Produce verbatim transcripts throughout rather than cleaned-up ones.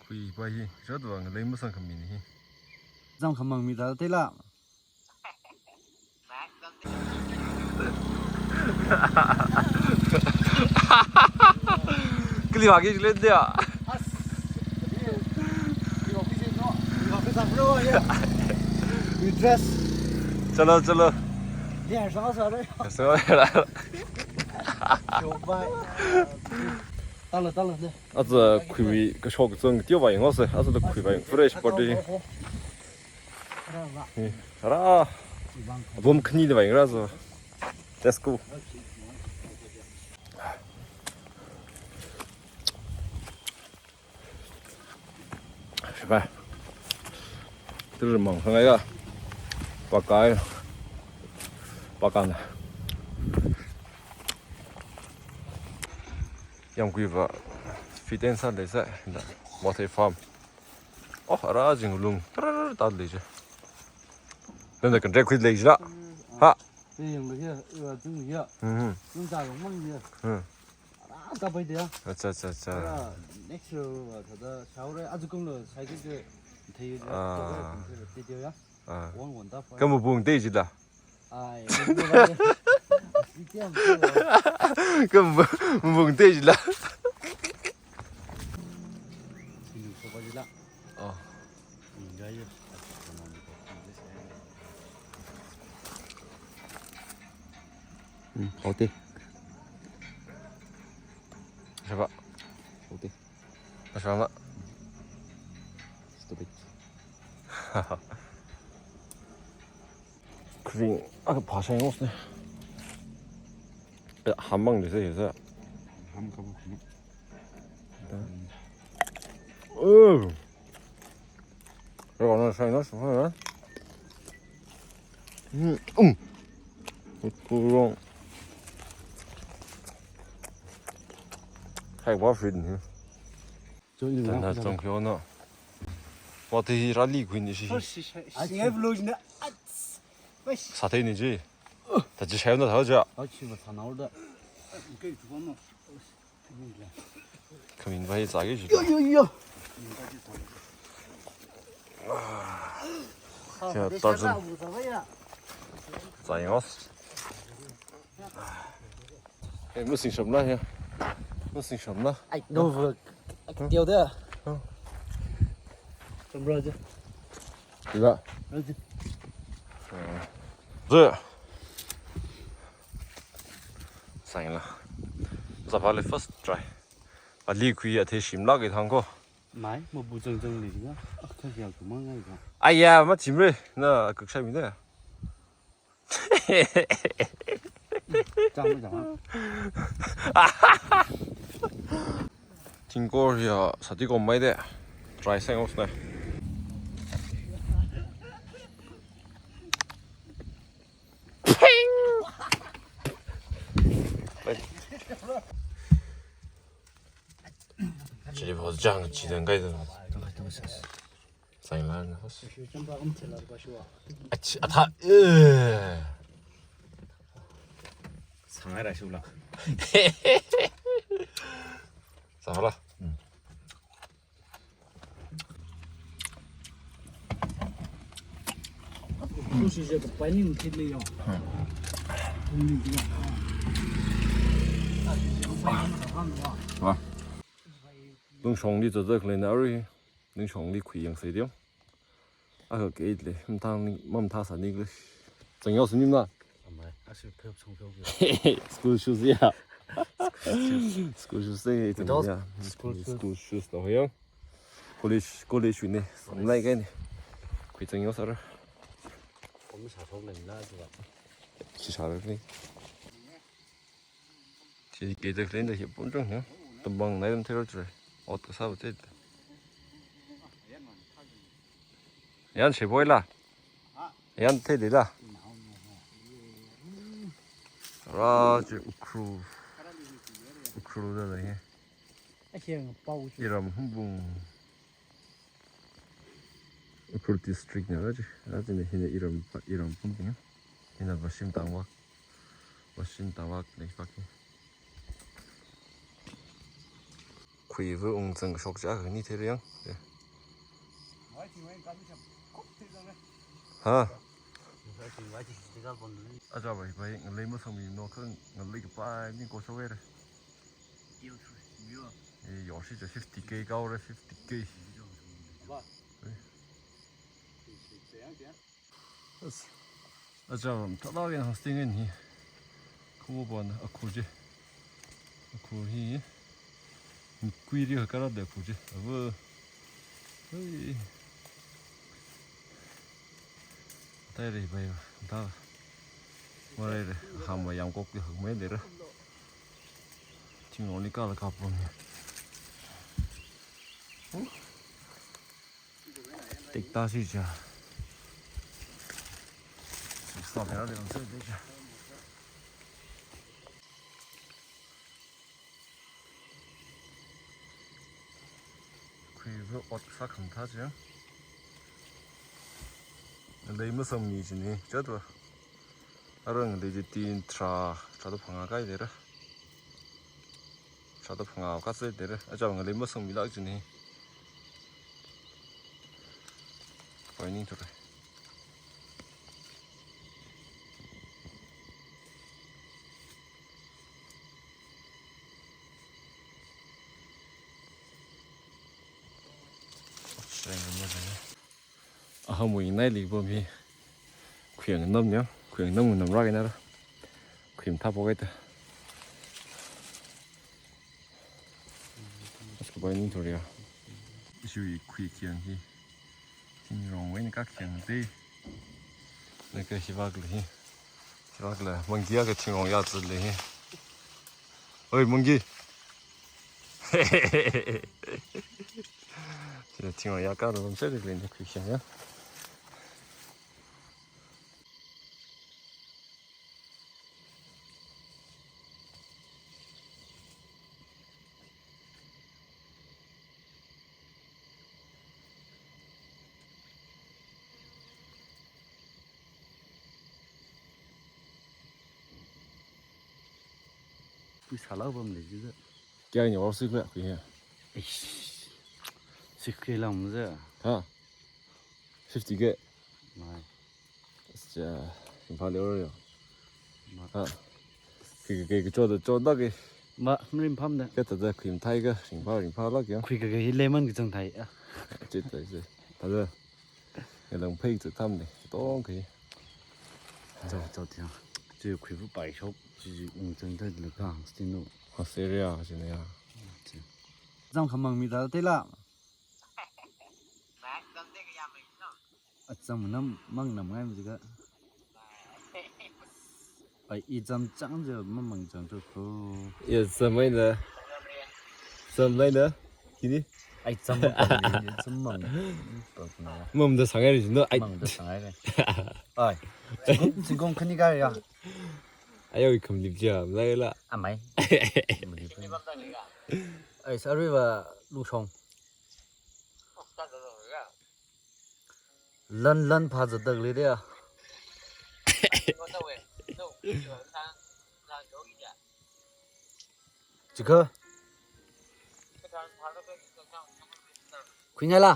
Pui pa hi, jadwa ngalei masang kami ni hi. Zang khamang mi dal tela. Kali wagi jilin dia. As. Ini, ini office no. Ini office apa ya? We dress. Chalo, chalo. Dia sama sama. Sama. Coba. Talo, talo deh. Aza khuiwui kashok zang tio vai ngose. Aza da khui vai fresh body. Ra. Bom khani da vai ra zo. Let's go. Shiba. Tur mang hangai ga. Pakai. Pakana. Yamkui va fit and sa leisa da Mothei farm. Oh, ara jing lung. Tar tar leija. Nanda kan rekui leija. Ha. Ni yang lagi ya, ya jing ya. Mhm. Ni ta yang mang ya. Hmm. Ara ka bai dia. Acha, acha, acha. Ara next year wa thada shaure ajukum lo sai ke ke thei ya. Ah. Thei ya. Ah. Wang wang da fa. Kamu bung te jila. Ai, bung te jila. Kamu bung te jila. Sini coba jila. Oh. Enjoy ya. Hmm, haute. Siapa? Haute. Masama. Stupid. Kring, aka phasai ngos ne. Eh, hamang desa, desa. Ham kamu, kamu. Oh. Rau na sai na sa. Hmm. Um. Kurang. Hai wa fit ne. Tana zong kyo no. Wa te hi rali kuin ishi. Ai, sing ai vlog na. Satei ni ji. Ta ji shai na ta ja. Ai, chi ma sa na da. Kamin bai sa ge ji. Yo, yo, yo. Ja, ta zong. Sa ngos. Eh, missing shop na ya. Missing shop na. Ai, no work. Ai, deal da. Huh? Shop ra ja. Ila. Ra ja. Ze. Sain la. Za pale first try. Ali kui athe shim la ke thang ko. Mai, mo bu zang zang li ga. Ak kha ya ku mang ai ga. Aya, ma chim re. Na kak shai mi da. Chang, chang. Tingkor ya, sati kom mai de. Try seng os ne. Ping! Chili pho jang chi dang kai dang. Sain lan hos. Achi, atha, eh. Sangai ra shula. Sala. Hmm. Sushi je ka pani mthit le yo. Hmm. Pani mthit le yo. Wa. Lungshong li zazak le na ri. Lungshong li khui yang sai diong. Aka ke le, mthang ni, mamtha sa ni le. Zang yao sini na. Amai, asu phep song phep. School shoes ya. School shoes ya. Without school shoes. School shoes lo ya. College, college ni. Samlai kai ni. Khui zang yao sara. Kom sa song le na ji ba. Si sa le ni. Chi ke te klen da hi pun chung ya. Tumbang nai dam thero chre. Ot ka sa ba te. Yan che boi la. Yan te de la. Ra chi Ukhrul. Ukhrul da da hi. Iram Humbung. Ukhrul district na ra chi. Ra chi ne hina Iram, Iram Humbung. Hina Washington wa. Washington wa ne pa ki. Pui va ungzang shok ja kani theirang. Ha? Aja bai bai, ngalei masangmi no kha ngalei kapai ni ko shok re. Eh, yo shi ja fifty K kau re, fifty K. As, aja ram thala gen hosting en hi. Khuwa bon akhur je. Akhur hi. Kuiri ha kara de akhur je. Ava. Hei. Tai rei bai da. Marai re. Hama yam kok ki hak mai de ra. Ting ro ni kala kapon. Tik ta si ja. Stop ya, de se de ja. Khuiva ot sa kham tha ja. Lei masangmi jini, jatwa. Arang lei ji tin tra, tra to phanga kai de ra. Tra to phanga ka se de ra. Aja ngalei masangmi lak jini. Pai ning to re. Aham wui nai li bom hi. Khuyang nam ya, khuyang nam nam ra kina ra. Khuyang tha po kai ta. Mas ka bai ning to ria. Isui khui kiang hi. Ting rong wei ni ka kiang te. Na ka hi vak le hi. Hi vak le. Manggi ya ka ting rong ya zi le hi. Oi, manggi. Ting rong ya ka lo se le ni khui kiang ya. Kui sala bam le ji. Kya ni or sik le kui he. Eish. Sik le lam ze. Ha. Fifty K. Mai. Acha, ringphā leo ro yo. Ma. Ha. Khi khi khi cho da cho da khi. Ma, maringphāmana. Kha thāda khi mathei kha, ringphā, ringphā lāk ya. Khi khi khi lemon khi chang thei. Ah. Chit thei se. Thāda. Ngalang phei chu tham de. Tong khi. Cho, cho tiang. Chu khi bu pai shop, chu chu ung chang thei le ka, stin no. Australia, sini ya. Zam khamang mi da te la. Acham nam mang nam ngai mi ka. Ai, i cham chang je mamang chang chu ko. Ya, cham mai na. Cham mai na. Kini. Ai, cham, cham mang. Mam da sangai ri no. Ai. Mang da sangai ri. Ai. Singkong, singkong khani ka ya. Ayo, i kham lip ja, lai la. Amai. Ai, sorry ba, lu shong. Lan lan pha zadak le dia. Chikha. Khuingai la.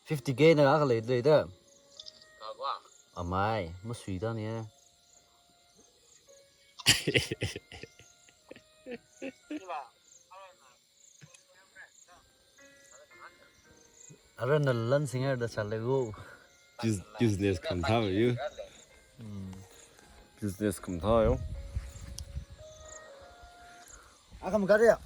Fifty K na akha lei lei da. Amai, masui da ni. Ara na lan singer da sale go. Bus-, business kham thā yo. Hmm. Business kham thā yo. Akam gari ya.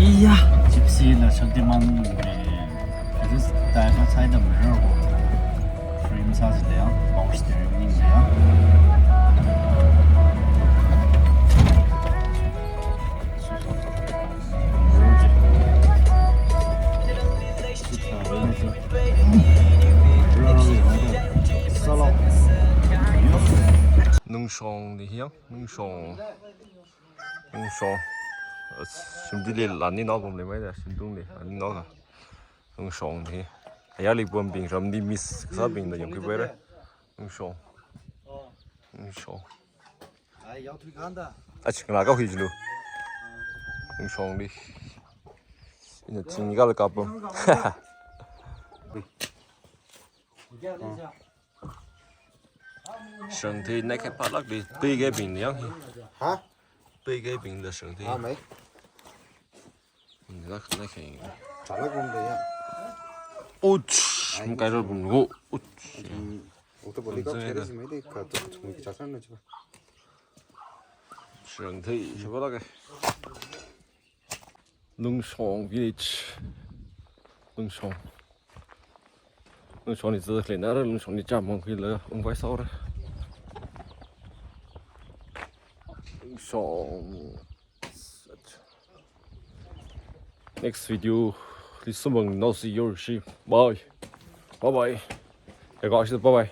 Iya, Gypsy la Shaktiman le. This type of side of mirror. Frame size le, power steering le. Nungshong ni hiang, Nungshong. Nungshong. As, shimdili lani nao pamlei maida, shimtungli lani nao ka. Lungshong hi. Ayarli pambing ramli miss kasābingna yangkhuipaira. Lungshong. Lungshong. Ai, yau thui kanda. Ach, ngala ka hui jilu. Lungshongli. Ina ching kala kapam. Shangthei nakhe phalak di. Tui ke bing yang hi. Ha? Tui ke bing da shangthei. Ah, mai. Nak, nak, eh. Chala gum de ya. Uch, mung kai ro bung go. Uch. Hmm. Uta boli ka Bung phere de. Si mai de ka tu tu mai ki chasan na chu. Shangthei, shaba la ke. Lungshong village. Lungshong. Lungshongli zak le nara, Lungshongli cham mong kila, ungvai saura. Lungshong. Next video, this sumang, now see your sheep. Bye. Bye bye. Hey guys, bye bye.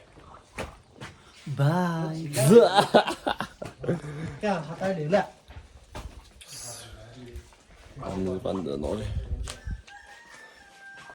Bye. Kya hata le la. Ani panda nori.